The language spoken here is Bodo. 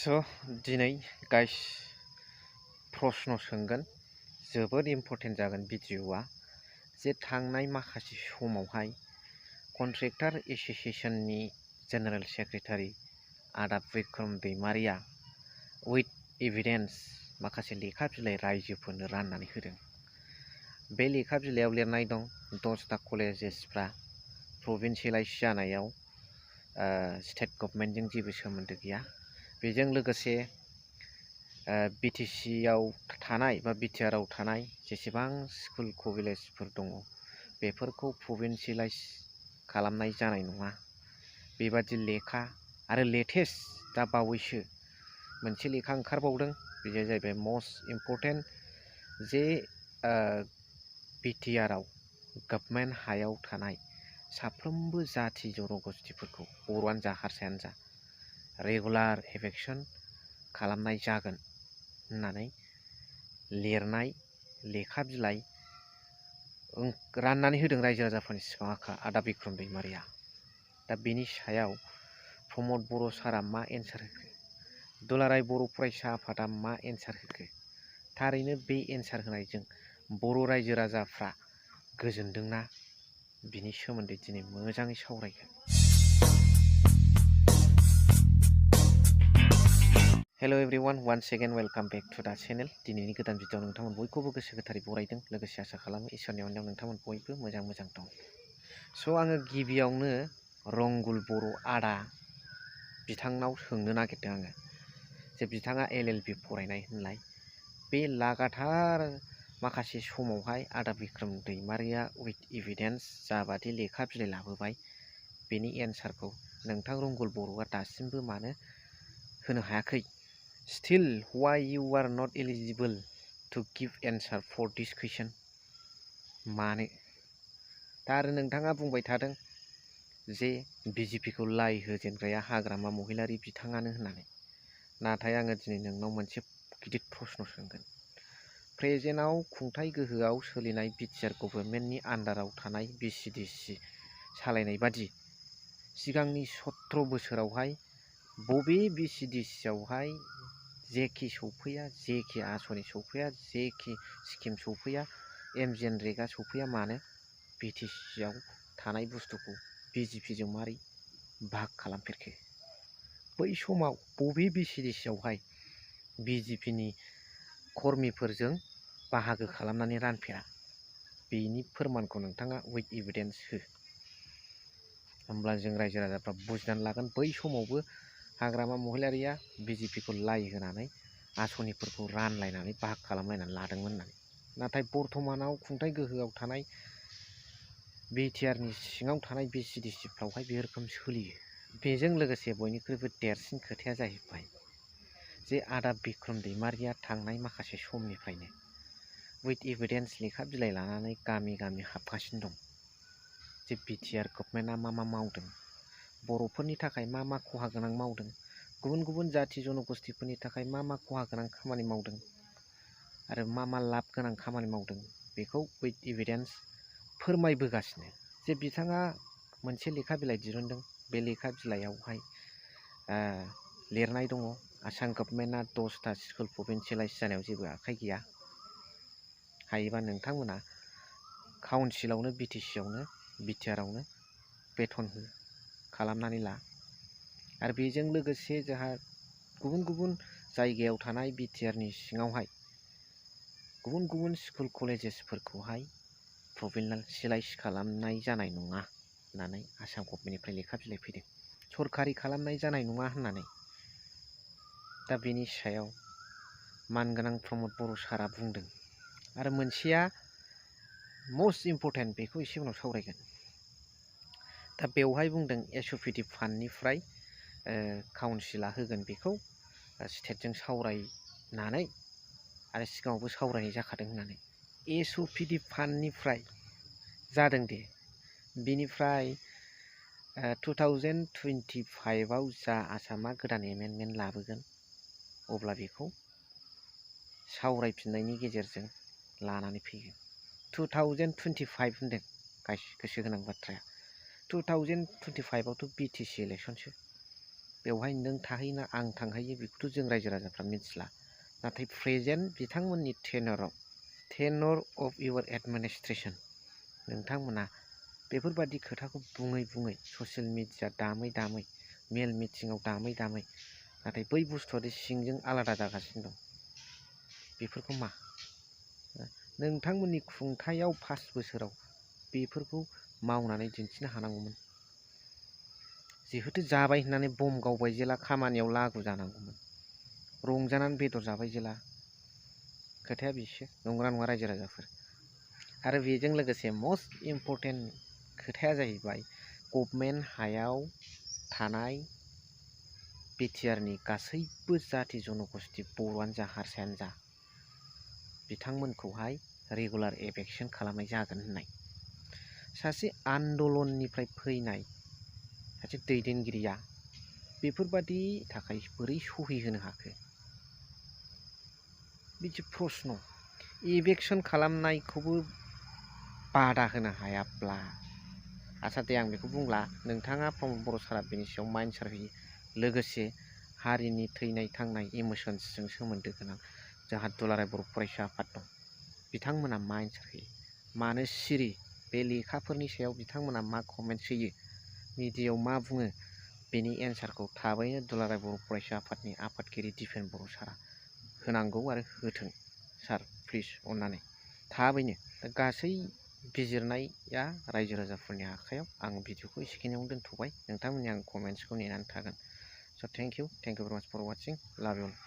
So दिनै गाइस प्रश्न सोंगोन जोबोद इम्पर्टेन्ट जागोन भिडिअआ जे थांनाय माखासे समावहाय कन्ट्रेक्टर एसोसिएशननि जेनेरेल सेक्रेटारि आदा बिक्रम दैमारिया उइथ एभिडेन्स माखासे लेखा बिलाइ रायजोफोरनो राननानै होदों। बे लेखा बिलाइयाव लिरनाय दं 10टा कलेजेसफ्रा प्रभिन्सियेलाइज जानायाव स्टेट गभर्नमेन्टजों जेबो सोमोन्दो गैया। बेजों लोगोसे बिटिसिआव थानाय बा बिटिआरआव थानाय जेसेबां स्कुल कलेजफोर दङ बेफोरखौ प्रभिन्सियेलाइज खालामनाय जानाय नङा। बेबादि लेखा आरो लेटेस्ट दा बावैसो मोनसे लेखा ओंखारबावदों, बेयो जाहैबाय मस्ट इम्पर्टेन्ट जे बिटिआरआव गभर्नमेन्ट हायाव थानाय साफ्रोमबो जाथि जनगोष्ठीफोरखौ बर'आनो जा हारसायानो जा रेगुलार एविक्शन खालामनाय जागोन होननानै लिरनाय लेखा बिलाइ राननानै होदों रायजो राजाफोरनि सिगाङाव आदा बिक्रम दैमारिया। दा बेनि सायाव प्रमद बर' सारा मा एन्सार होखो, दुलाराय बर' फरायसा आफादा मा एन्सार होखो, थारैनो बे एन्सार होनायजों बर' रायजो राजाफ्रा गोजोनदोंना, बिनि सोमोन्दै दिनै मोजाङै सावरायगोन। Hello everyone, once again welcome back to the channel. दिनैनि गोदान भिडिअ नोंथांमोन बयखौबो गोसो गोथारै बरायदों, लोगोसे आसा खालामो इसोरनि अननायाव नोंथांमोन बयबो मोजां दं। स' आङो गिबियावनो रंगुल बर' आदा बिथांनाव सोंनो नागिरदों आङो जे बिथाङा LLB फरायनाय होनलाय बे लागाथार माखासे समावहाय आदा बिक्रम दैमारिया उइथ एभिडेन्स जाबादि लेखा बिलाइ लाबोबाय बेनि एन्सारखौ नोंथां रंगुल बर'आ दासिमबो मानो होनो हायाखै? Still, why you are not eligible to give answer for this question? मानो? दा आरो नोंथाङा बुंबाय थादों जे BJP खौ लाइ होजेनग्राया हाग्रामा महिलारि बिथाङानो होननानै। नाथाय आङो दिनै नोंनाव मोनसे गिदिर प्रश्न सोंगोन। प्रेजेन्टआव खुंथाइ गोहोआव सोलिनाय बिटिआर गभर्नमेन्टनि आन्डाराव थानाय BCDC सालायनाय बादि सिगांनि 17 बोसोरावहाय बबे BCDCआवहाय जेखि सौफैया, जेखि आसनि सौफैया, जेखि स्किम सौफैया, MGNरेगा सौफैया मानो बिटिसिआव थानाय बुस्थुखौ BJPजों मारै भाग खालामफेरखो? बै समाव बबे BCDCआवहाय BJPनि कर्मिफोरजों बाहागो खालामनानै रानफेरा? बेनि फोरमानखौ नोंथाङा उइथ एभिडेन्स हो। होमब्ला जों रायजो राजाफ्रा बुजिनानै लागोन बै समावबो हाग्रामा महिलारिया BJP खौ लाइ होनानै आसनिफोरखौ रानलायनानै बाहाग खालामलायनानै लादोंमोन होननानै। नाथाय बर्थमानाव खुंथाइ गोहोआव थानाय बिटिआरनि सिङाव थानाय BCDCफ्रावहाय बे रोखोम सोलियो। बेजों लोगोसे बयनिख्रुइबो देरसिन खोथाया जाहैबाय जे आदा बिक्रम दैमारिया थांनाय माखासे समनिफ्रायनो उइथ एभिडेन्स लेखा बिलाइ लानानै गामि गामि हाबगासिनो दं जे बिटिआर गभर्नमेन्टआ मा मावदों, बर'फोरनि थाखाय मा खहा गोनां मावदों, गुबुन गुबुन जाथि जनगोष्ठीफोरनि थाखाय मा खहा गोनां खामानि मावदों आरो मा लाब गोनां खामानि मावदों, बेखौ उइथ एभिडेन्स फोरमायबोगासिनो। जे बिथाङा मोनसे लेखा बिलाइ दिरुनदों, बे लेखा बिलाइयावहाय लिरनाय दङ आसाम गभर्नमेन्टआ 10टा स्कुल प्रभिन्सियेलाइज जानायाव जेबो आखाइ गैया। हायोबा नोंथांमोना काउन्सिलावनो बिटिसिआवनो बिटिआरआवनो बेथन हो खालामनानै ला। आरो बेजों लोगोसे जोंहा गुबुन गुबुन जायगायाव थानाय बिटिआरनि सिङावहाय गुबुन गुबुन स्कुल कलेजेसफोरखौहाय प्रभिन्सियेलाइज खालामनाय जानाय नङा होननानै आसाम गभर्नमेन्टनिफ्राय लेखा बिलाइ फैदों, सरकारि खालामनाय जानाय नङा होननानै। दा बेनि सायाव मानगोनां प्रमद बर' सारा बुंदों। आरो मोनसेया मस्ट इम्पर्टेन्ट, बेखौ एसे उनाव सावरायगोन। दा बेवहाय बुंदों SOPD फान्डनिफ्राय काउन्सिला होगोन बेखौ स्टेटजों सावरायनानै आरो सिगाङावबो सावरायनाय जाखादों होननानै। SOPD फान्डनिफ्राय जादों दे, बिनिफ्राय 2025आव जा आसामा गोदान एमेन्डमेन्ट लाबोगोन अब्ला बेखौ सावरायफिननायनि गेजेरजों लानानै फैगोन। 2025 होनदों गाइस, गोसो गोनां बाथ्राया। 2025आवथ' BTC इलेक्सनसो। बेवहाय नों थाहैना आं थांहैयो बेखौथ' जों रायजो राजाफ्रा मिथिला। नाथाय प्रेजेन्ट बिथांमोननि टेनर अफ इउर एडमिनिस्ट्रेसन नोंथांमोना बेफोरबादि खोथाखौ बुङै बुङै ससियेल मिडिया दामै मेल मिटिङाव दामै नाथाय बै बुस्थुआदि सिंजों आलादा जागासिनो दं बेफोरखौ मा नोंथांमोननि खुंथायाव 5 बोसोराव बेफोरखौ मावनानै दिन्थिनो हानांगौमोन। जिहेथु जाबाय होननानै बम गावबाय जेला खामानियाव लागु जानांगौमोन। रंजानानै बेदर जाबाय जेला खोथाया बेसो नंगौना नङा रायजो राजाफोर। आरो बेजों लोगोसे मस्ट इम्परटेन्ट खोथाया जाहैबाय गभर्नमेन्ट हायाव थानाय बिटिआरनि गासैबो जाथि जनगोष्ठी बर'आनो जा हारसायानो जा बिथांमोनखौहाय रेगुलार एभिक्शन खालामनाय जागोन होननाय सासे आन्दलननिफ्राय फैनाय सासे दैदेनगिरिया बेफोरबादि थाखाय बोरै सहि होनो हाखो? बिदि प्रश्न एभिक्शन खालामनायखौबो बादा होनो हायाब्ला आच्छा दे आं बेखौ बुंला नोंथाङा प्रमद बर' सारा बेनि सायाव माइन्ड होयो। लोगोसे हारिनि थैनाय थांनाय इमोसन्सजों सोमोन्दो गोनां जोंहा दुलाराय बर' फरायसा आफाद दं। बिथांमोना मा एन्सार होयो? मानो सिरि? बे लेखाफोरनि सायाव बिथांमोना मा कमेन्ट्स होयो? मिडियायाव मा बुङो? बेनि एन्सारखौ थाबैनो दुलाराय बर' फरायसा आफादनि आफादगिरि दिपेन बर' सारा होनांगौ आरो होथों सार प्लिज अननानै थाबैनो। गासै बिजिरनाया रायजो राजाफोरनि आखायाव। आं भिडिअखौ एसेखिनियावनो दोनथ'बाय। नोंथांमोननि आं कमेन्ट्सखौ नेनानै थागोन। स' थेंक इउ भेरि माच फर वाचिं। लाभ इउ अल।